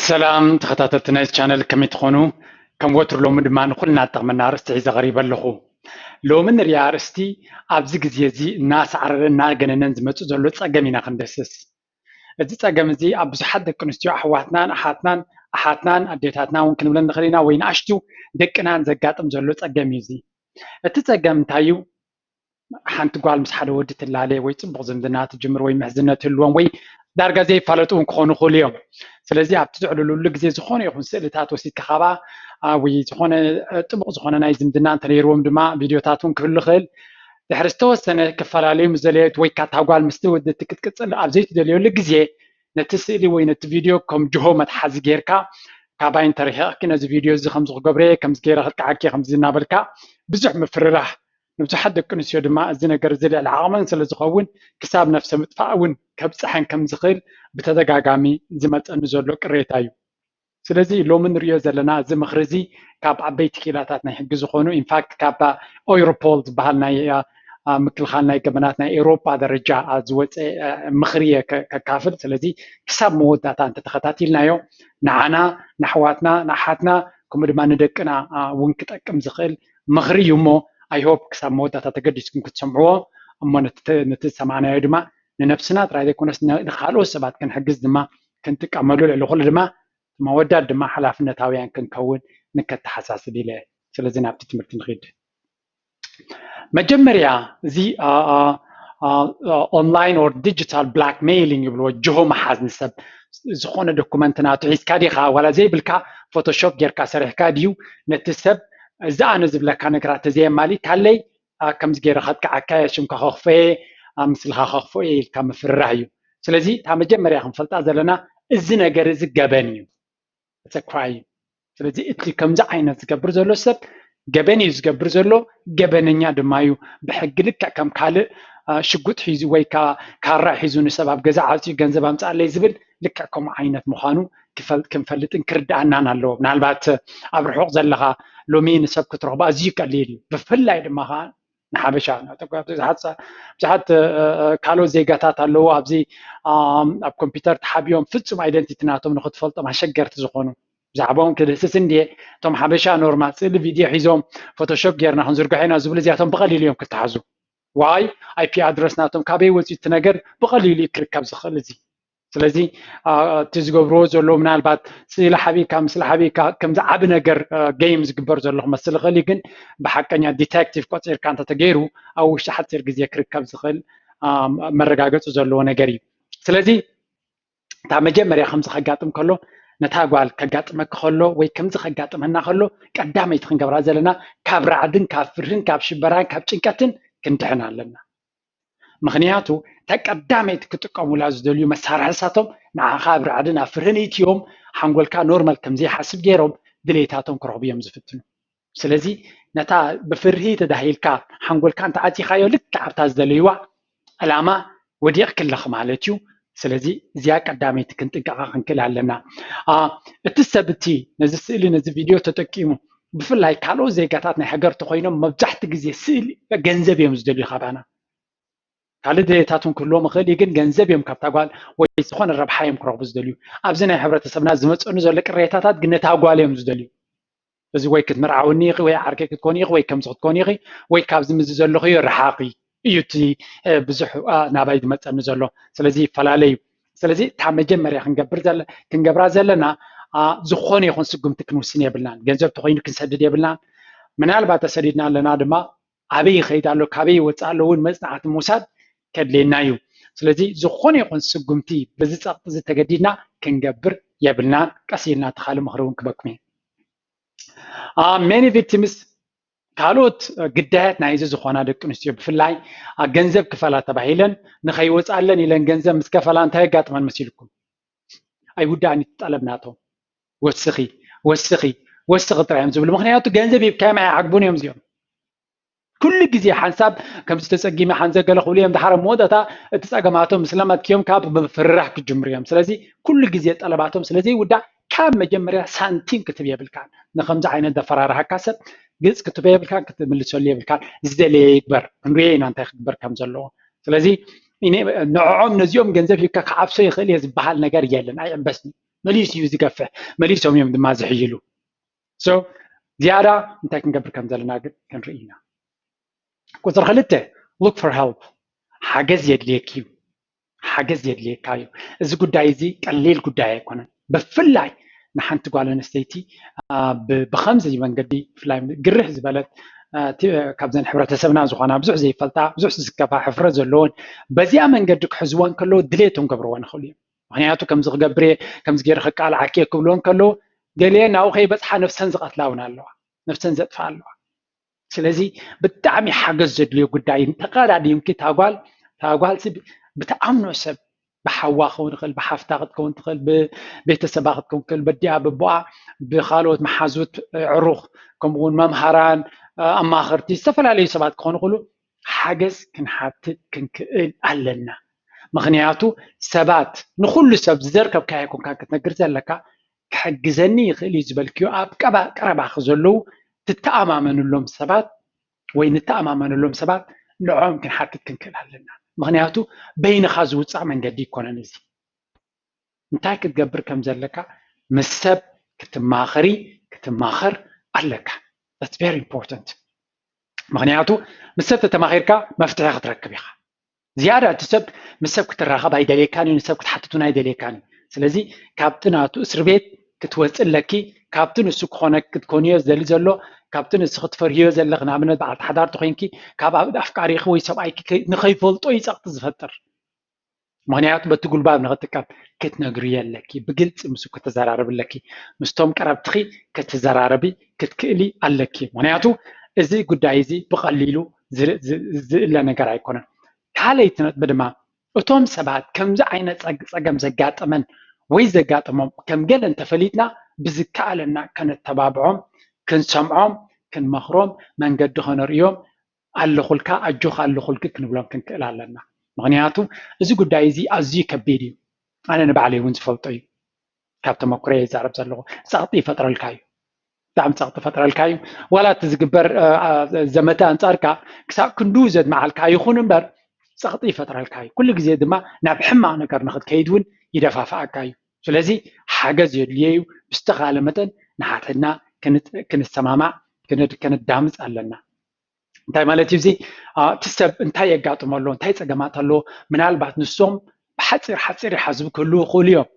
ሰላም ተኸታተልቲ ናይዚ ቻነል፣ ከመይ ትኾኑ? ከም ወትሩ ሎሚ ድማ ንኹልና ዝጠቕመና ኣርእስቲ ሒዘ ቀሪበ ኣለኹ። ሎሚ ንሪኣ ኣርእስቲ ኣብዚ ግዜ እዚ እናሳዕረረን እናገነነን ዝመጽእ ዘሎ ጸገም ኢና ክንደስስ። እዚ ጸገም እዚ ኣብ ብዙሓት ደቂ ኣንስትዮ ኣሕዋትናን ኣሓትናን ኣሓትናን ኣዴታትና እውን ክንብለን ንኽእል ኢና፣ ወይ ንኣሽቱ ደቅናን ዘጋጥም ዘሎ ጸገም እዩ። እዚ እቲ ጸገም እንታይ እዩ? ሓንቲ ጓል ምስ ሓደ ወዲ ትላለ ወይ ጽቡቕ ዝምድና ትጅምር ወይ ምሕዝነት ትህልዎም ወይ ዳርጋ ዘይፋለጡ እውን ክኾኑ ይኽእሉ እዮም። ስለዚ ኣብቲ ትዕልሉሉ ግዜ ዝኾነ ይኹን ስእልታት ወሲድካ ካባ ወይ ዝኾነ ጥቡቕ ዝኾነ ናይ ዝምድና እንተነይርዎም ድማ ቪድዮታት እውን ክህሉ ይኽእል። ድሕሪ ዝተወሰነ ክፈላለዩ ምስ ደለየት ወይ ካታ ጓል ምስቲ ወዲ ክትቅጽል ኣብ ዘይትደልየሉ ግዜ ነቲ ስእሊ ወይ ነቲ ቪድዮ ከም ጅሆ መትሓዚ ጌርካ ካባይ እንተርሒቕኪ ነዚ ቪድዮ እዚ ከምዚ ክገብረ ከምዚ ገይረ ክጥዓኪ ከምዚ እናበልካ ብዙሕ ምፍርራህ ንብዙሓት ደቂ ኣንስትዮ ድማ እዚ ነገር እዚ ልዕሊ ዓቕመን ስለ ዝኸውን ክሳብ ነፍሰ ምጥፋእ እውን ከብፅሐን ከም ዝኽእል ብተደጋጋሚ ዝመፀኒ ዘሎ ቅሬታ እዩ። ስለዚ ሎሚ ንሪኦ ዘለና እዚ ምኽሪ እዚ ካብ ዓበይቲ ክኢላታት ናይ ሕጊ ዝኾኑ ኢንፋክት ካብ ኤውሮፖል ዝበሃል ናይ ምክልኻል ናይ ገበናት ናይ ኤውሮጳ ደረጃ ዝወፀ ምኽሪ እየ ከካፍል። ስለዚ ክሳብ መወዳእታ እንተተኸታቲልናዮ ንዓና ንኣሕዋትና ንኣሓትና ከምኡ ድማ ንደቅና እውን ክጠቅም ዝኽእል ምኽሪ እዩ እሞ I hope ክሳብ መወዳእታ ተገዲስኩም ክትሰምዕዎ እሞ ነቲ ዝሰማዕናዮ ድማ ንነብስና ጥራይ ዘይኮነስ ንካልኦት ሰባት ክንሕግዝ ድማ ክንጥቀመሉ ልዕሊ ኩሉ ድማ መወዳት ድማ ሓላፍነታውያን ክንከውን ንከተሓሳስብ ኢለ። ስለዚ ናብቲ ትምህርቲ ንኺድ። መጀመርያ እዚ online or digital blackmailing ይብልዎ ጅሆ ምሓዝ ንሰብ ዝኾነ ዶኩመንት ናቱ ሒዝካ ዲኻ ዋላ ዘይብልካ ፎቶሾፕ ጌርካ ሰሪሕካ ድዩ ነቲ ሰብ እዚ ኣነ ዝብለካ ነገራት ተዘየማሊእካለይ ከምዚ ገይረ ከጥቅዓካ እየ ሽምካ ከኽፎ እየ ምስልኻ ከኽፎ እየ ኢልካ ምፍርራህ እዩ። ስለዚ እታ መጀመርያ ክንፈልጣ ዘለና እዚ ነገር እዚ ገበን እዩ። It's a crime። ስለዚ እቲ ከምዚ ዓይነት ዝገብር ዘሎ ሰብ ገበን እዩ ዝገብር ዘሎ፣ ገበነኛ ድማ እዩ። ብሕጊ ልክዕ ከም ካልእ ሽጉጥ ሒዙ ወይ ከዓ ካራ ሒዙ ንሰብ ኣብ ገዛ ዓፅዩ ገንዘብ ኣምፃኣለይ ዝብል ልክዕ ከምኡ ዓይነት ምዃኑ ክንፈልጥን ክርድኣናን ኣለዎ። ምናልባት ኣብ ርሑቕ ዘለኻ ሎሚ ንሰብ ክትረኽቦ ኣዝዩ ቀሊል እዩ። ብፍላይ ድማ ከዓ ንሓበሻ ብዙሓት ካልኦት ዜጋታት ኣለዉ ኣብዚ ኣብ ኮምፒውተር ተሓቢኦም ፍፁም ኣይደንቲቲ ናቶም ንክትፈልጦም ኣሸገርቲ ዝኾኑ ብዛዕባኦም ክድህስስ እንድየ እቶም ሓበሻ ኖርማል ስእሊ ቪድዮ ሒዞም ፎቶሾፕ ጌርና ክንዝርግሖ ኢና ዝብሉ እዚኣቶም ብቐሊሉ እዮም ክተሓዙ ዋይ IP ኣድረስ ናቶም ካበይ ወፂኡ እቲ ነገር ብቐሊሉ እዩ ክርከብ ዝኽእል እዚ ስለዚ እቲ ዝገብርዎ ዘለዉ ምናልባት ስእሊ ሓቢእካ ምስሊ ሓቢእካ ከምዚ ዓቢ ነገር ጌም ዝግበር ዘሎ ክመስል ይኽእል እዩ ግን ብሓቀኛ ዲቴክቲቭ ቆፂርካ እንተተገይሩ ኣብ ውሽጢ ሓፂር ግዜ ክርከብ ዝኽእል መረጋገፂ ዘለዎ ነገር እዩ ስለዚ እታ መጀመርያ ከምዚ ከጋጥም ከሎ ነታ ጓል ከጋጥመኪ ከሎ ወይ ከምዚ ከጋጥመና ከሎ ቀዳመይቲ ክንገብራ ዘለና ካብ ራዕድን ካብ ፍርህን ካብ ሽበራን ካብ ጭንቀትን ክንድሕን ኣለና ምኽንያቱ እታ ቀዳመይቲ ክጥቀሙላ ዝደልዩ መሳርሕሳቶም ንዓኻ ኣብ ራዕድን ኣብ ፍርህን እትዮም ሓንጎልካ ኖርማል ከምዘይሓስብ ገይሮም ድሌታቶም ክረኽቡ እዮም ዝፍትኑ ስለዚ ነታ ብፍርሂ ተዳሂልካ ሓንጎልካ እንተዓፂኻዮ ልክዕ ኣብታ ዝደለይዋ ዕላማ ወዲቕኪ ኣለኺ ማለት እዩ ስለዚ እዚኣ ቀዳመይቲ ክንጥንቀቓ ክንክእል ኣለና እቲ ሰብ እቲ ነዚ ስእሊ ነዚ ቪድዮ ተጠቂሙ ብፍላይ ካልኦት ዜጋታት ናይ ሃገር ተኮይኖም መብዛሕቲ ግዜ ስእሊ ገንዘብ እዮም ዝደልዩ ካባና ካልእ ድሌታት እውን ክህልዎም ይኽእል እዩ ግን ገንዘብ እዮም ካብታ ጓል ወይ ዝኾነ ረብሓ እዮም ክረኽቡ ዝደልዩ ኣብዚ ናይ ሕብረተሰብና ዝመፀኑ ዘሎ ቅሬታታት ግን ነታ ጓል እዮም ዝደልዩ እዚ ወይ ክትምርዓውኒ ኢኺ ወይ ዓርከይ ክትኮኒ ኢኺ ወይ ከምዚ ክትኮኒ ኢኺ ወይ ካብዚ ምዚ ዘለኽዮ ርሓቂ እዩ እቲ ብዙሕ ናባይ ዝመፀኒ ዘሎ ስለዚ ይፈላለ እዩ ስለዚ እታ መጀመርያ ክንገብር ክንገብራ ዘለና ዝኾነ ይኹን ስጉምቲ ክንውስን የብልናን ገንዘብ ተኮይኑ ክንሰድድ የብልናን ምናልባት ተሰዲድና ኣለና ድማ ኣበይ ይኸይድ ኣሎ ካበይ ይወፅእ ኣሎ እውን መፅናዕቲ ምውሳድ ከድልየና እዩ ስለዚ ዝኾነ ይኹን ስጉምቲ በዚ ፀቕጢ እዚ ተገዲድና ክንገብር የብልናን ቀስ ኢልና ተኻሊ ምኽሪ እውን ክበኩም እዩ many victims ካልኦት ግዳያት ናይዚ ዝኾና ደቂ ኣንስትዮ ብፍላይ ገንዘብ ክፈላ ተባሂለን ንኸይወፃለን ኢለን ገንዘብ ምስ ከፈላ እንታይ የጋጥመን መሲልኩም ኣይውዳእን እዩ ጠለብ ናቶም ወስኺ ወስኺ ወስኺ ጥራይ እዮም ዝብሉ ምክንያቱ ገንዘብ ሂብካዮም ኣይዓግቡን እዮም እዚኦም ኩሉ ግዜ ሓንሳብ ከምዚ ተፀጊመ ሓንዘ ገለ ክብሉ እዮም ድሓር መወዳእታ እቲ ፀገማቶም ምስ ለመድክዮም ካብ ምፍርራህ ክጅምሩ እዮም ስለዚ ኩሉ ግዜ ጠለባቶም ስለዘይውዳእ ካብ መጀመርያ ሳንቲም ክትብ የብልካን ንከምዚ ዓይነት ዘፈራርሃካ ሰብ ግልፂ ክትብ የብልካን ክትምልሰሉ የብልካን ዝደለየ ይግበር ክንሪኦ ኢና እንታይ ክግበር ከም ዘለዎ ስለዚ ንዕዖም ነዚኦም ገንዘብ ሂብካ ክዓብሶ ይኽእል እየ ዝበሃል ነገር የለን ኣይዕበስን መሊሱ እዩ ዝገፍሕ፣ መሊሶም እዮም ድማ ዝሕይሉ። So ዝያዳ እንታይ ክንገብር ከም ዘለና ግን ክንርኢ ኢና። ቁፅሪ ክልተ፣ look for help፣ ሓገዝ የድልየኪ እዩ። ሓገዝ የድልየካ እዩ። እዚ ጉዳይ እዚ ቀሊል ጉዳይ ኣይኮነን። ብፍላይ ንሓንቲ ጓል ኣንስተይቲ ብከምዚ መንገዲ ብፍላይ ግርህ ዝበለት ካብዘን ሕብረተሰብና ዝኾና ብዙሕ ዘይፈልጣ ብዙሕ ዝስከፋ ሕፍረት ዘለዎን በዚኣ መንገዲ ክሕዝወን ከለዎ ድሌቶም ገብርዎ ንኽእሉ እዮም። ምክንያቱ ከምዚ ክገብር እየ ከምዚ ገይረ ከቃልዓኪ እየ ክብልወን ከለዎ ገሊአን ናብኡ ከይበፅሓ ነፍሰን ዝቐትላ እውን ኣለዋ፣ ነፍሰን ዘጥፋ ኣለዋ። ስለዚ ብጣዕሚ ሓገዝ ዘድልዮ ጉዳይ ተቐዳዲምኪ ታጓል ታጓል ብትኣምኖ ሰብ ብሓዋ ክኸውን ይኽእል፣ ብሓፍታ ክትከውን ትኽእል፣ ብቤተሰባ ክትከውን ትኽእል፣ በዲኣ በቦኣ፣ ብካልኦት መሓዙት፣ ዕሩኽ፣ ከምኡ እውን መምሃራን፣ ኣማኸርቲ፣ ዝተፈላለዩ ሰባት ክኾኑ ይኽእሉ። ሓገዝ ክንሓትት ክንክእል ኣለና። ምክንያቱ ሰባት ንኩሉ ሰብ ዝዘርከብካዮ ኮንካ ክትነግር ዘለካ ክሕግዘኒ ይኽእል እዩ ዝበልክዮ ኣብ ቀረባኺ ዘለዉ ትተኣማመንሎም ሰባት ወይ ንተኣማመነሎም ሰባት ንዕኦም ክንሓትት ክንክእል ኣለና። ምክንያቱ በይንኻ ዝውፃእ መንገዲ ይኮነን። እዚ እንታይ ክትገብር ከም ዘለካ ምስ ሰብ ክትማኸሪ ክትማኸር ኣለካ። That's very important። ምክንያቱ ምስ ሰብ ተተማኺርካ መፍትሒ ክትረክብ ኢኻ። ዝያዳ እቲ ሰብ ምስ ሰብ ክትራኸብ ኣይደልየካን እዩ፣ ንሰብ ክትሓትቱን ኣይደልየካን እዩ። ስለዚ ካብቲ ናቱ እስር ቤት ክትወፅእ ኣለኪ። ካብቲ ንሱ ክኾነ ክትኮንዮ ዝደሊ ዘሎ ካብቲ ንሱ ክትፈርህዮ ዘለኽ ንኣብነት በዓልቲ ሓዳር ተኮይንኪ ካብ ኣፍቃሪኺ ወይ ሰብኣይኪ ንኸይፈልጦ እዩ ፀቕጢ ዝፈጥር። ምክንያቱ በቲ ጉልባብ ንክጥቀም ክትነግርዮ ኣለኪ፣ ብግልፂ ምስ ክትዘራረብ ኣለኪ፣ ምስቶም ቀረብትኺ ክትዘራረቢ ክትክእሊ ኣለኪ። ምክንያቱ እዚ ጉዳይ እዚ ብቐሊሉ ዝእለ ነገር ኣይኮነን። ካልኣይቲ ነጥቢ ድማ እቶም ሰባት ከምዚ ዓይነት ፀገም ዘጋጠመን ወይ ዘጋጠሞም ከም ገለ እንተፈሊጥና ብዝከኣለና ከነተባብዖም፣ ክንሰምዖም፣ ክንመኽሮም፣ መንገዲ ከነርእዮም ኣለኹልካ ኣጆኻ ኣለኹልኪ ክንብሎም ክንክእል ኣለና። ምክንያቱ እዚ ጉዳይ እዚ ኣዝዩ ከቢድ እዩ። ኣነ ንባዕለይ እውን ዝፈልጦ እዩ። ካብ ተመክሮ ይዛረብ ዘለኹ። ፀቕጢ ይፈጥረልካ እዩ። ብጣዕሚ ፀቕጢ ይፈጥረልካ እዩ። ዋላ እቲ ዝግበር ዘመተ ኣንፃርካ ክሳብ ክንዱ ዘድመዓልካ ይኹን እምበር ፀቕጢ ይፈጥረልካ እዩ። ኩሉ ግዜ ድማ ናብ ሕማቕ ነገር ንክትከይድ እውን ይደፋፍኣካ እዩ። ስለዚ ሓገዝ የድልዮ እዩ። ብዝተኻለ መጠን ንሓድሕድና ክንሰማማዕ ክነዳምፅ ኣለና። እንታይ ማለት እዩ እዚ? እቲ ሰብ እንታይ የጋጥሞ ኣሎ፣ እንታይ ፀገማት ኣለዎ? ምናልባት ንሶም ብሓፂር ሓፂር ይሓዝቡ ክህልዉ ይኽእሉ እዮም።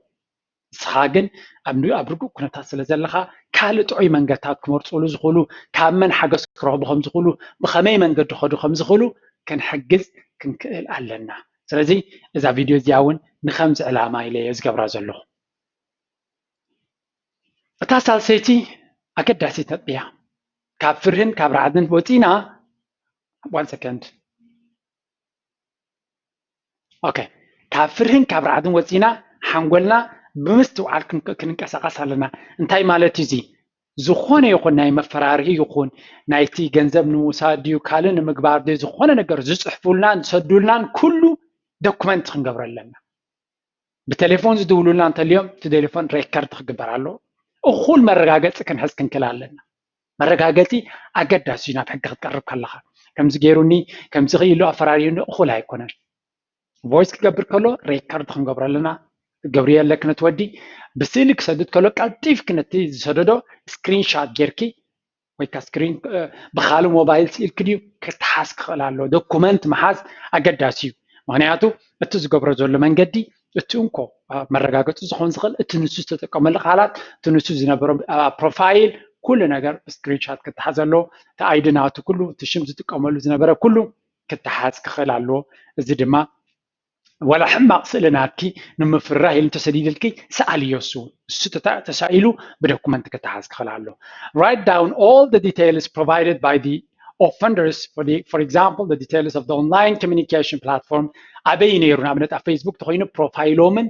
ንስኻ ግን ኣብ ርጉእ ኩነታት ስለ ዘለኻ ካልእ ጥዑይ መንገድታት ክመርፅሉ ዝኽእሉ ካብ መን ሓገዝ ክረኽቡ ከም ዝኽእሉ ብኸመይ መንገዲ ክኸዱ ከም ዝኽእሉ ክንሕግዝ ክንክእል ኣለና። ስለዚ እዛ ቪድዮ እዚኣ እውን ንኸምዚ ዕላማ ኢለ እየ ዝገብራ ዘለኹ። እታ ሳልሰይቲ ኣገዳሲት ነጥቢ እያ። ካብ ፍርህን ካብ ራዕድን ወፂና one second okay ካብ ፍርህን ካብ ራዕድን ወፂና ሓንጎልና ብምስትውዓል ክንቀሳቀስ ኣለና። እንታይ ማለት እዩ እዚ? ዝኾነ ይኹን ናይ መፈራርሂ ይኹን ናይቲ ገንዘብ ንምውሳድ ድዩ ካልእ ንምግባር ድዩ ዝኾነ ነገር ዝፅሕፉልናን ዝሰዱልናን ኩሉ ዶኩመንት ክንገብሮ ኣለና። ብቴሌፎን ዝድውሉልና እንተልዮም እቲ ቴሌፎን ሬከርድ ክግበር ኣለዎ። እኹል መረጋገፂ ክንሕዝ ክንክል ኣለና። መረጋገፂ ኣገዳሲ እዩ ናብ ሕጊ ክትቀርብ ከለኻ። ከምዚ ገይሩኒ ከምዚ ክኢሉ ኣፈራሪዩኒ እኹል ኣይኮነን። ቮይስ ክገብር ከሎ ሬከርድ ክንገብሮ ኣለና። ገብርዮ ኣለኪ ነቲ ወዲ ብስእሊ ክሰድድ ከሎ ቀልጢፍኪ ነቲ ዝሰደዶ ስክሪንሻት ጌርኪ ወይ ከዓ ስክሪን ብካልእ ሞባይል ስኢልኪ ድዩ ክትሓዝ ክኽእል ኣለዎ። ዶኩመንት ምሓዝ ኣገዳሲ እዩ። ምክንያቱ እቲ ዝገብሮ ዘሎ መንገዲ እቲ እንኮ መረጋገፂ ዝኸውን ዝኽእል እቲ ንሱ ዝተጠቀመሉ ቃላት እቲ ንሱ ዝነበሮ ፕሮፋይል ኩሉ ነገር ስክሪንሻት ክተሓዝ ኣለዎ። እቲ ኣይዲ ናቱ ኩሉ እቲ ሽም ዝጥቀመሉ ዝነበረ ኩሉ ክተሓዝ ክኽእል ኣለዎ። እዚ ድማ ዋላ ሕማቕ ስእሊ ናትኪ ንምፍርራህ ኢሉ እንተሰዲድልኪ ሰኣልዮ እሱ እሱ ተሳኢሉ ብዶኩመንት ክተሓዝ ክኽእል ኣሎ። Write down all the details provided by the offenders for the for example the details of the online communication platform ኣበይ ነይሩ ንኣብነት ኣብ ፌስቡክ ተኮይኑ ፕሮፋይሎምን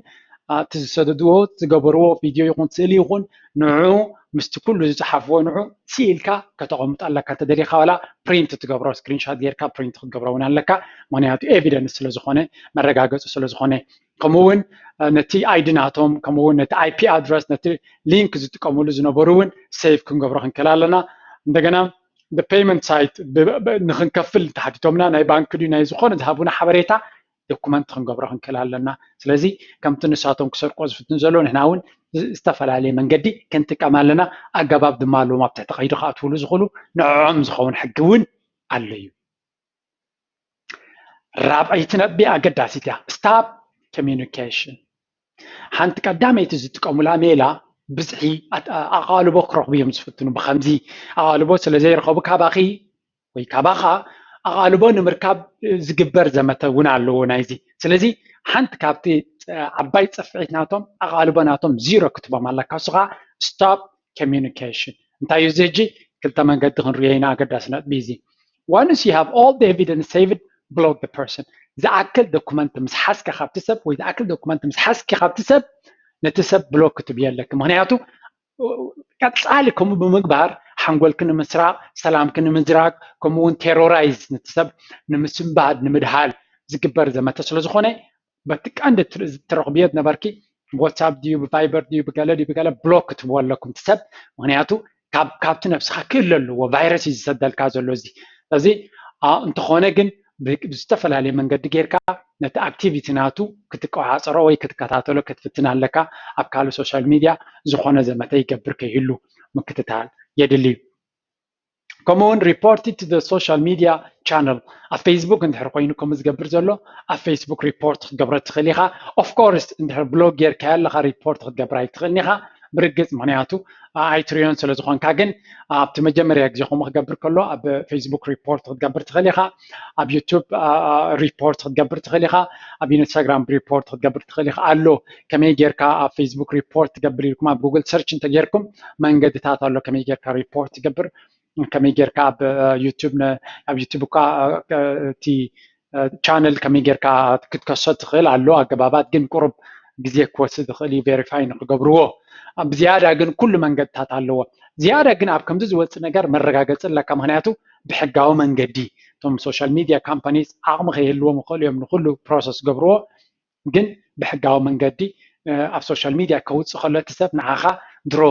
እቲ ዝሰደድዎ ዝገበርዎ ቪድዮ ይኹን ስእሊ ይኹን ንዑ ምስቲ ኩሉ ዝፀሓፍዎ ንዑ ስኢልካ ከተቐምጦ ኣለካ ተደሊኻ ዋላ ፕሪንት ትገብሮ ስክሪንሻት ጌርካ ፕሪንት ክትገብሮ እውን ኣለካ። ምክንያቱ ኤቪደንስ ስለዝኾነ መረጋገፂ ስለዝኾነ ከምኡ እውን ነቲ ኣይዲ ናቶም ከምኡ እውን ነቲ ኣይፒ ኣድረስ ነቲ ሊንክ ዝጥቀምሉ ዝነበሩ እውን ሴቭ ክንገብሮ ክንክእል ኣለና። እንደገና ፔይመንት ሳይት ንክንከፍል እንተሓቲቶምና ናይ ባንክ ድዩ ናይ ዝኾነ ዝሃቡና ሓበሬታ ዶኩመንት ክንገብሮ ክንክእል ኣለና። ስለዚ ከምቲ ንሳቶም ክሰርቆ ዝፍትን ዘሎ ንሕና እውን ዝተፈላለየ መንገዲ ክንጥቀም ኣለና። ኣገባብ ድማ ኣለዎም ኣብ ትሕቲ ቀይዲ ክኣትውሉ ዝኽእሉ ንዕዖም ዝኸውን ሕጊ እውን ኣሎ እዩ። ራብዐይቲ ነጥቢ ኣገዳሲት እያ። Stop communication። ሓንቲ ቀዳመይቲ ዝጥቀሙላ ሜላ ብዝሒ ኣት- ኣቓልቦ ክረኽቡ እዮም ዝፍትኑ። ብኸምዚ ኣቓልቦ ስለ ዘይረኸቡ ካባኺ ወይ ካባኻ ኣቓልቦ ንምርካብ ዝግበር ዘመተ እውን ኣለዎ ናይዚ። ስለዚ ሓንቲ ካብቲ ዓባይ ፅፍዒት ናቶም ኣቓልቦ ናቶም ዚሮ ክትቦም ኣለካ። እሱ ከዓ stop communication። እንታይ እዩ እዚ ሕጂ? ክልተ መንገዲ ክንሪኦ ኢና። ኣገዳሲ ነጥቢ እዚ። Once you have all the evidence saved, block the person። ዝኣክል ዶኩመንት ምስ ሓዝካ ካብቲ ሰብ ወይ ዝኣክል ዶኩመንት ምስ ሓዝኪ ካብቲ ሰብ ነቲ ሰብ ብሎክ ክትብዮ ኣለኪ። ምክንያቱ ቀፃሊ ከምኡ ብምግባር ሓንጎልኪ ንምስራቅ፣ ሰላምኪ ንምዝራግ፣ ከምኡ እውን ቴሮራይዝ ነቲ ሰብ ንምስንባድ ንምድሃል ዝግበር ዘመተ ስለዝኾነ በቲ ቀንዲ ትረኽብዮ ዝነበርኪ ብዋትሳፕ ድዩ ብቫይበር ድዩ ብገለ ድዩ ብገለ ብሎክ ክትብዎ ኣለኩም እቲ ሰብ። ምክንያቱ ካብቲ ነብስካ ክእለ ኣለዎ፣ ቫይረስ እዩ ዝሰደልካ ዘሎ እዚ። ስለዚ እንተኾነ ግን ብዝተፈላለየ መንገዲ ጌርካ ነቲ ኣክቲቪቲ ናቱ ክትቆፃፀሮ ወይ ክትከታተሎ ክትፍትን ኣለካ። ኣብ ካልእ ሶሻል ሚድያ ዝኾነ ዘመተ ይገብር ከይህሉ ምክትታል የድሊ እዩ። ከምኡ እውን report it to the social media channel። ኣብ ፌስቡክ እንድሕር ኮይኑ ከምኡ ዝገብር ዘሎ ኣብ ፌስቡክ ሪፖርት ክትገብሮ ትኽእል ኢኻ። Of course እንድሕር ብሎክ ጌርካዮ ኣለኻ ሪፖርት ክትገብር ኣይትኽእልን ኢኻ ብርግፅ፣ ምክንያቱ ኣይትሪዮን ስለ ዝኾንካ። ግን ኣብቲ መጀመርያ ግዜ ከምኡ ክገብር ከሎ ኣብ ፌስቡክ ሪፖርት ክትገብር ትኽእል ኢኻ፣ ኣብ ዩቱብ ሪፖርት ክትገብር ትኽእል ኢኻ፣ ኣብ ኢንስታግራም ሪፖርት ክትገብር ትኽእል ኢኻ። ኣሎ ከመይ ጌርካ ኣብ ፌስቡክ ሪፖርት ትገብር ኢልኩም ኣብ ጉግል ሰርች እንተጌርኩም መንገድታት ኣሎ ከመይ ጌርካ ሪፖርት ትገብር። ከመይ ጌርካ ኣብ ዩቱብ ኣብ ዩቱብ እኳ እቲ ቻነል ከመይ ጌርካ ክትከሶ ትኽእል ኣሎ ኣገባባት፣ ግን ቁሩብ ግዜ ክወስድ ዝኽእል እዩ ቬሪፋይ ንክገብርዎ። ብዝያዳ ግን ኩሉ መንገድታት ኣለዎ። ዝያዳ ግን ኣብ ከምዚ ዝወፅእ ነገር መረጋገፂ ኣለካ፣ ምክንያቱ ብሕጋዊ መንገዲ እቶም ሶሻል ሚድያ ካምፓኒስ ዓቕሚ ከይህልዎም ይኽእሉ እዮም ንኩሉ ፕሮሰስ ገብርዎ፣ ግን ብሕጋዊ መንገዲ ኣብ ሶሻል ሚድያ ከውፅእ ከሎ እቲ ሰብ ንዓኻ ድሮ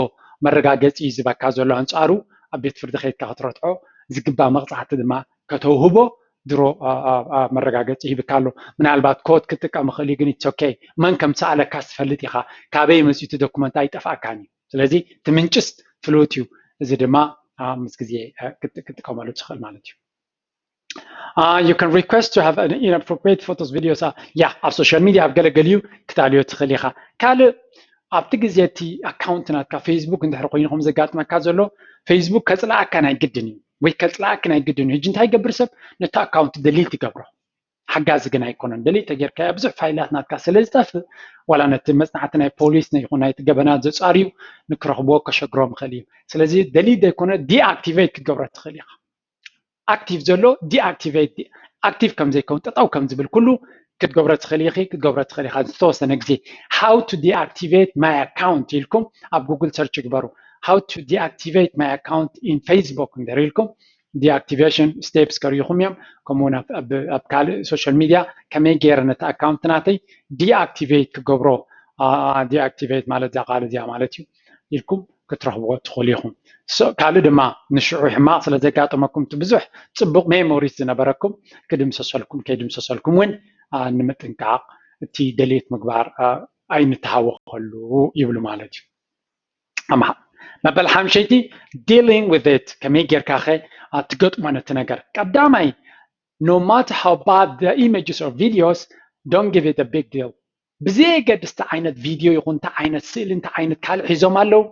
መረጋገፂ እዩ ዝበካ ዘሎ። ኣንፃሩ ኣብ ቤት ፍርዲ ከይድካ ክትረትዖ ዝግባእ መቕፃዕቲ ድማ ከተውህቦ ድሮ መረጋገፂ ሂብካ ኣሎ። ምናልባት ኮድ ክጥቀም ይኽእል እዩ፣ ግን it's okay። መን ከም ሰኣለካ ትፈልጥ ኢኻ። ካበይ መፂኡ እቲ ዶኩመንት ኣይጠፍኣካን እዩ። ስለዚ እቲ ምንጭስ ፍሉጥ እዩ። እዚ ድማ ምስ ግዜ ክትጥቀመሉ ትኽእል ማለት እዩ። Uh, you can request to have an inappropriate photos, videos. ያ ኣብ ሶሻል ሚድያ ኣብ ገለገሊኡ ክትኣልዮ ትኽእል ኢኻ። ካልእ ኣብቲ ግዜ እቲ ኣካውንት ናትካ ፌስቡክ እንድሕር ኮይኑ ከም ዘጋጥመካ ዘሎ ፌስቡክ ከፅልኣካ ናይ ግድን እዩ ወይ ከፅልኣኪ ናይ ግድን እዩ። ሕጂ እንታይ ይገብር ሰብ ነቲ ኣካውንት ደሊት ይገብሮ። ሓጋዚ ግን ኣይኮነን። ደሊት ተጌርካዮ ብዙሕ ፋይላት ናትካ ስለ ዝጠፍእ ዋላ ነቲ መፅናዕቲ ናይ ፖሊስ ይኹን ናይቲ ገበናት ዘፃርዩ ንክረኽብዎ ከሸግሮም ይኽእል እዩ። ስለዚ ደሊት ዘይኮነ ዲኣክቲቬት ክትገብሮ ትኽእል ኢኻ። ኣክቲቭ ዘሎ ዲኣክቲቬት፣ ኣክቲቭ ከም ዘይከውን ጠጠው ከም ዝብል ኩሉ ክትገብሮ ትኽእል ኢኺ ክትገብሮ ትኽእል ኢኻ። ዝተወሰነ ግዜ how to deactivate my account ኢልኩም ኣብ ጉግል ሰርች ግበሩ። How to deactivate my account in Facebook እንድሕር ኢልኩም ዲኣክቲቬሽን ስቴፕስ ከርእይኹም እዮም። ከምኡውን ኣብ ካልእ ሶሻል ሚድያ ከመይ ገይረ ነቲ ኣካውንት ናተይ ዲኣክቲቬት ክገብሮ፣ ዲኣክቲቬት ማለት እዛ ቃል እዚኣ ማለት እዩ ኢልኩም ክትረኽብዎ ትኽእሉ ኢኹም። ካልእ ድማ ንሽዑ ሕማቕ ስለ ዘጋጠመኩም እቲ ብዙሕ ፅቡቕ ሜሞሪስ ዝነበረኩም ክድምሰሰልኩም ከይድምሰሰልኩም እውን ንምጥንቃቕ እቲ ደሌት ምግባር ኣይንተሃወኸሉ ይብሉ ማለት እዩ። መበል ሓምሸይቲ dealing with it፣ ከመይ ጌርካ ኸ ትገጥሞ ነቲ ነገር። ቀዳማይ no matter how bad the images or videos, don't give it a big deal። ብዘየገድስ እንታይ ዓይነት ቪድዮ ይኹን እንታይ ዓይነት ስእሊ እንታይ ዓይነት ካልእ ሒዞም ኣለዉ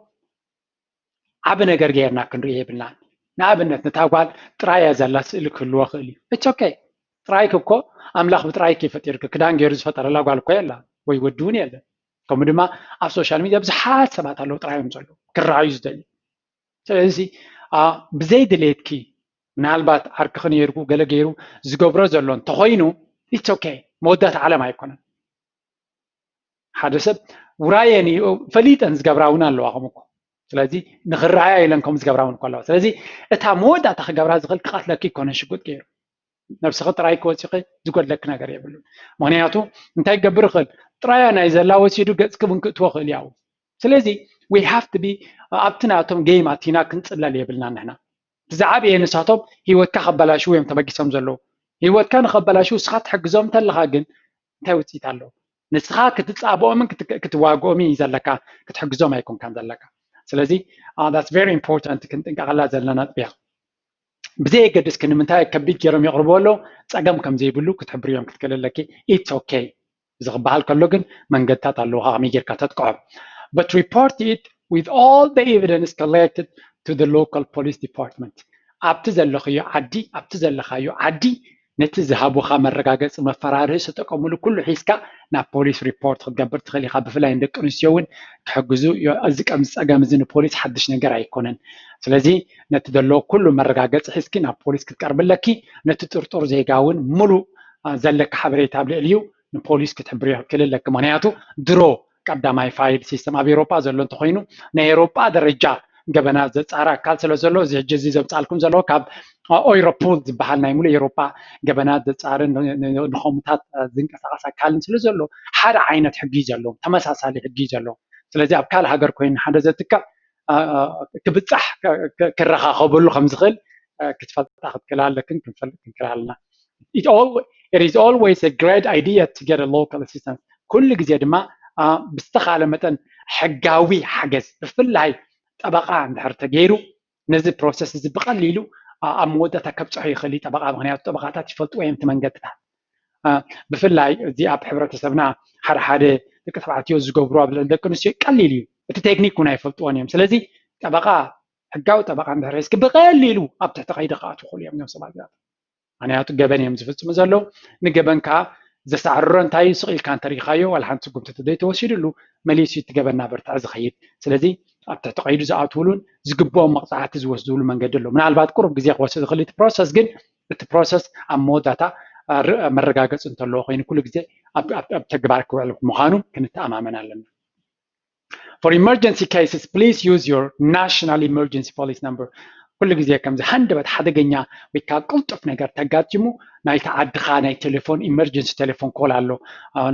ዓቢ ነገር ገይርና ክንሪኦ የብልናን። ንኣብነት ነታ ጓል ጥራያ ዘላ ስእሊ ክህልዎ ክእል እዩ። It's okay። ጥራይክ እኮ ኣምላኽ ብጥራይክ ይፈጢርክ። ክዳን ገይሩ ዝፈጠረላ ጓል እኮ የላ ወይ ወዲ እውን የለን። ከምኡ ድማ ኣብ ሶሻል ሚድያ ብዙሓት ሰባት ኣለዉ ጥራዮም ዘለዉ ክረኣዩ ዝደልዩ። ስለዚ ብዘይ ድሌትኪ ምናልባት ዓርክኺ ነይርኩ ገለ ገይሩ ዝገብሮ ዘሎ እንተኾይኑ it's okay። መወዳእታ ዓለም ኣይኮነን። ሓደ ሰብ ውራየን እዩ ፈሊጠን ዝገብራ እውን ኣለዋ ከም እኮ። ስለዚ ንኽረኣያ ኢለን ከም ዝገብራ እውን እኮ ኣለዋ። ስለዚ እታ መወዳእታ ክገብራ ዝኽእል ክቐትለኪ ይኮነ ሽጉጥ ገይሩ ነብስኺ ጥራይ ክወፂኺ ዝጎድለኪ ነገር የብሉን። ምክንያቱ እንታይ ክገብር ይኽእል ጥራያ ናይ ዘላ ወሲዱ ገፅኪ እውን ክእትዎ ክእል ያው። ስለዚ we have to be ኣብቲ ናቶም ጌም ኣቲና ክንፅለል የብልና ንሕና። ብዛዕባ እየ ንሳቶም ህይወትካ ከበላሽው እዮም ተበጊሶም ዘለዉ። ህይወትካ ንኸበላሽው እስኻ ትሕግዞም እንተለኻ ግን እንታይ ውፅኢት ኣለዎ? ንስኻ ክትፃብኦምን ክትዋግኦምን እዩ ዘለካ። ክትሕግዞም ኣይኮንካን ዘለካ። ስለዚ that's very important፣ ክንጥንቀቐላ ዘለና ነጥቢ እያ። ብዘየገድስ ክንምንታይ ከቢድ ገይሮም የቕርብዎ ኣለዉ፣ ፀገም ከም ዘይብሉ ክትሕብርዮም ክትክእል ኣለኪ። It's okay። እዚ ክበሃል ከሎ ግን መንገድታት ኣለዉ፣ ከመይ ጌርካ ተጥቅዖ። But report it with all the evidence collected to the local police department። ኣብቲ ዘለኽዮ ዓዲ፣ ኣብቲ ዘለኻዮ ዓዲ ነቲ ዝሃቡኻ መረጋገፂ መፈራርሂ ዝተጠቀሙሉ ኩሉ ሒዝካ ናብ ፖሊስ ሪፖርት ክትገብር ትኽእል ኢኻ። ብፍላይ ንደቂ ኣንስትዮ እውን ክሕግዙ። እዚ ከምዚ ፀገም እዚ ንፖሊስ ሓድሽ ነገር ኣይኮነን። ስለዚ ነቲ ዘሎ ኩሉ መረጋገፂ ሒዝኪ ናብ ፖሊስ ክትቀርብ ኣለኪ። ነቲ ጥርጡር ዜጋ እውን ሙሉእ ዘለካ ሓበሬታ ኣብ ልዕሊኡ ንፖሊስ ክትሕብርዮ ክትክእል ኣለኪ። ምክንያቱ ድሮ ቀዳማይ ፋይል ሲስተም ኣብ ኤውሮጳ ዘሎ እንተኾይኑ ናይ ኤውሮጳ ደረጃ ገበናት ዘፃሪ ኣካል ስለ ዘሎ፣ እዚ ሕጂ እዚ ዘምፃልኩም ዘሎ ካብ ኦይሮፖል ዝበሃል ናይ ሙሉእ ኤውሮጳ ገበናት ዘፃርን ንኸምኡታት ዝንቀሳቐስ ኣካልን ስለ ዘሎ ሓደ ዓይነት ሕጊ እዩ ዘለዎም፣ ተመሳሳሊ ሕጊ እዩ ዘለዎም። ስለዚ ኣብ ካልእ ሃገር ኮይኑ ሓደ ዘጥቅዕ ክብፃሕ ክረኻኸበሉ ከም ዝኽእል ክትፈልጣ ክትክእላ ኣለክን ክንፈልጥ ክንክእል ኣለና። It is always a great idea to get a local assistance። ኩሉ ግዜ ድማ ብዝተኻለ መጠን ሕጋዊ ሓገዝ፣ ብፍላይ ጠበቓ እንድሕር ተገይሩ ነዚ ፕሮሰስ እዚ ብቐሊሉ ኣብ መወዳእታ ከብፅሖ ይኽእል እዩ ጠበቓ። ምክንያቱ ጠበቓታት ይፈልጥዎ እዮም እቲ መንገድታት። ብፍላይ እዚ ኣብ ሕብረተሰብና ሓደ ሓደ ደቂ ተባዕትዮ ዝገብሩ ኣብ ልዕሊ ደቂ ኣንስትዮ ቀሊል እዩ። እቲ ቴክኒክ እውን ኣይፈልጥዎን እዮም። ስለዚ ጠበቓ፣ ሕጋዊ ጠበቓ እንድሕር ሒዝኪ ብቐሊሉ ኣብ ትሕቲ ቀይዲ ክኣትዉ ይኽእሉ እዮም እዞም ሰባት እዚኣቶም። ምክንያቱ ገበን እዮም ዝፍፅሙ ዘለዉ። ንገበን ከዓ ዘሳዕርሮ እንታይ እዩ? ስቕ ኢልካ እንተሪኢኻዮ ዋላ ሓንቲ ስጉምቲ ተዘይተወሲድሉ መሊሱ እቲ ገበን እናበርትዐ ዝኸይድ። ስለዚ ኣብ ትሕቲ ቀይዱ ዝኣትውሉን ዝግብኦም መቕፃዕቲ ዝወስድሉ መንገዲ ኣሎ። ምናልባት ቁሩብ ግዜ ክወስድ ዝኽእል እቲ ፕሮሰስ፣ ግን እቲ ፕሮሰስ ኣብ መወዳእታ መረጋገፂ እንተለዎ ኮይኑ ኩሉ ግዜ ኣብ ተግባር ክውዕል ምዃኑ ክንተኣማመን ኣለና። For emergency cases, please use your national emergency police number። ኩሉ ግዜ ከምዚ ሃንደበት ሓደገኛ ወይ ከዓ ቅልጡፍ ነገር ተጋጢሙ ናይቲ ዓድኻ ናይ ቴሌፎን ኢመርጀንሲ ቴሌፎን ኮል ኣሎ።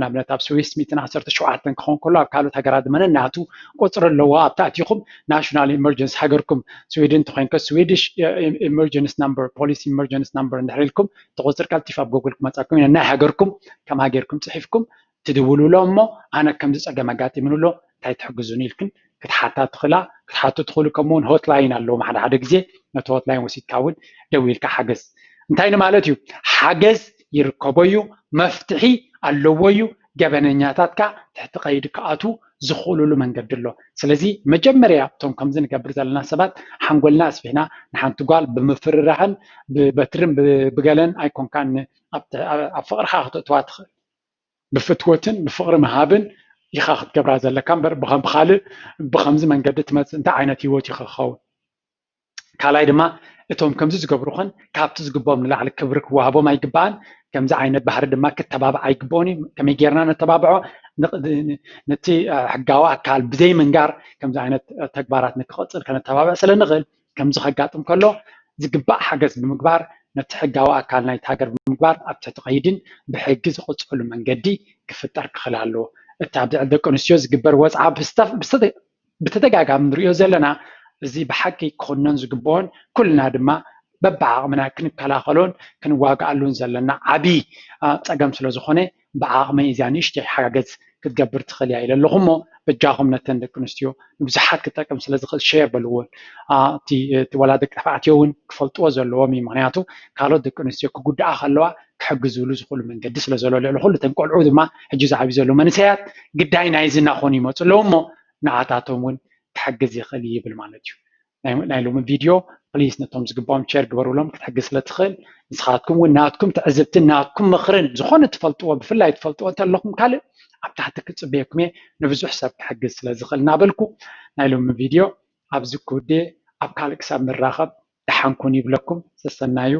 ንኣብነት ኣብ ስዊስ ሚእትን ዓሰርተ ሸውዓተን ክኸውን ከሎ ኣብ ካልኦት ሃገራት ድማ ነናቱ ቁፅሪ ኣለዎ። ኣብቲ ኣቲኹም ናሽናል ኢመርጀንሲ ሃገርኩም ስዊድን እንተኮይንከ ስዊዲሽ ኢመርጀንሲ ናምበር፣ ፖሊስ ኢመርጀንሲ ናምበር እንድሕር ኢልኩም እቲ ቁፅሪ ቀልጢፍ ኣብ ጎግል ክመፃኩም እዩ። ናይ ሃገርኩም ከምኣ ጌርኩም ፅሒፍኩም ትድውልሎም እሞ ኣነ ከምዚ ፀገም ኣጋጢሙኒ ኣሎ እንታይ ትሕግዙኒ ኢልክን ክትሓታ ትኽእላ። ክትሓቱ ትኽእሉ ከምኡ እውን ሆትላይን ኣለዎም። ሓደ ሓደ ግዜ ነቲ ሆትላይን ወሲድካ እውን ደዊልካ ሓገዝ እንታይ ንማለት እዩ? ሓገዝ ይርከቦ እዩ፣ መፍትሒ ኣለዎ እዩ። ገበነኛታት ከኣ ትሕቲ ቀይዲ ክኣትዉ ዝኽእሉሉ መንገዲ ኣሎ። ስለዚ መጀመርያ እቶም ከምዚ ንገብር ዘለና ሰባት ሓንጎልና ኣስፊሕና ንሓንቲ ጓል ብምፍርራህን ብበትርን ብገለን ኣይኮንካን ኣብ ፍቕርኻ ክተእትዋ ትኽእል። ብፍትወትን ብፍቕሪ ምሃብን ኢኻ ክትገብራ ዘለካ እምበር ብኻልእ ብኸምዚ መንገዲ ትመፅእ እንታይ ዓይነት ህይወት እዩ ክኸውን? ካልኣይ ድማ እቶም ከምዚ ዝገብሩኸን ካብቲ ዝግብኦም ንላዕሊ ክብሪ ክወሃቦም ኣይግባእን። ከምዚ ዓይነት ባህሪ ድማ ክተባባዕ ኣይግብኦን እዩ። ከመይ ጌርና ነተባብዖ? ነቲ ሕጋዊ ኣካል ብዘይ ምንጋር ከምዚ ዓይነት ተግባራት ንክቐፅል ከነተባብዕ ስለ ንኽእል ከምዚ ከጋጥም ከሎ ዝግባእ ሓገዝ ብምግባር ነቲ ሕጋዊ ኣካል ናይቲ ሃገር ብምግባር ኣብ ትሕቲ ቀይድን ብሕጊ ዝቕፅዕሉ መንገዲ ክፍጠር ክኽእል ኣለዎ። እቲ ኣብ ልዕሊ ደቂ ኣንስትዮ ዝግበር ወፅዓ ብተደጋጋሚ ንሪኦ ዘለና እዚ ብሓቂ ክኹነን ዝግብኦን ኩልና ድማ በብዓቕምና ክንከላኸሎን ክንዋግኣሉን ዘለና ዓብዪ ፀገም ስለ ዝኾነ ብዓቕመይ እዚኣ ንእሽተይ ሓገዝ ክትገብር ትኽእል እያ ኢለ ኣለኹ እሞ በጃኹም ነተን ደቂ ኣንስትዮ ንብዙሓት ክጠቅም ስለ ዝኽእል ሸር በልዎን። እቲ ወላ ደቂ ተባዕትዮ እውን ክፈልጥዎ ዘለዎም እዩ። ምክንያቱ ካልኦት ደቂ ኣንስትዮ ክጉድኣ ከለዋ ክሕግዝሉ ዝኽእሉ መንገዲ ስለ ዘሎ ልዕሊ ኩሉ እተን ቆልዑ ድማ ሕጂ ዝዓብዩ ዘለዉ መንእሰያት ግዳይ ናይዚ እናኾኑ ይመፁ ኣለዉ እሞ ንዓታቶም እውን ክሕግዝ ይኽእል ይብል ማለት እዩ። ናይ ሎሚ ቪድዮ ፕሊስ ነቶም ዝግባኦም ሸር ግበሩሎም ክትሕግዝ ስለ ትኽእል ንስኻትኩም እውን ናትኩም ትዕዝብትን ናትኩም ምኽርን ዝኾነ ትፈልጥዎ ብፍላይ ትፈልጥዎ እንተለኹም ካልእ ኣብ ታሕቲ ክፅበየኩም እየ ንብዙሕ ሰብ ክሕግዝ ስለ ዝኽእል እናበልኩ ናይ ሎሚ ቪድዮ ኣብዚ ክውድእ ኣብ ካልእ ክሳብ ንራኸብ ደሓን ኩኑ ይብለኩም ሰሰናዩ።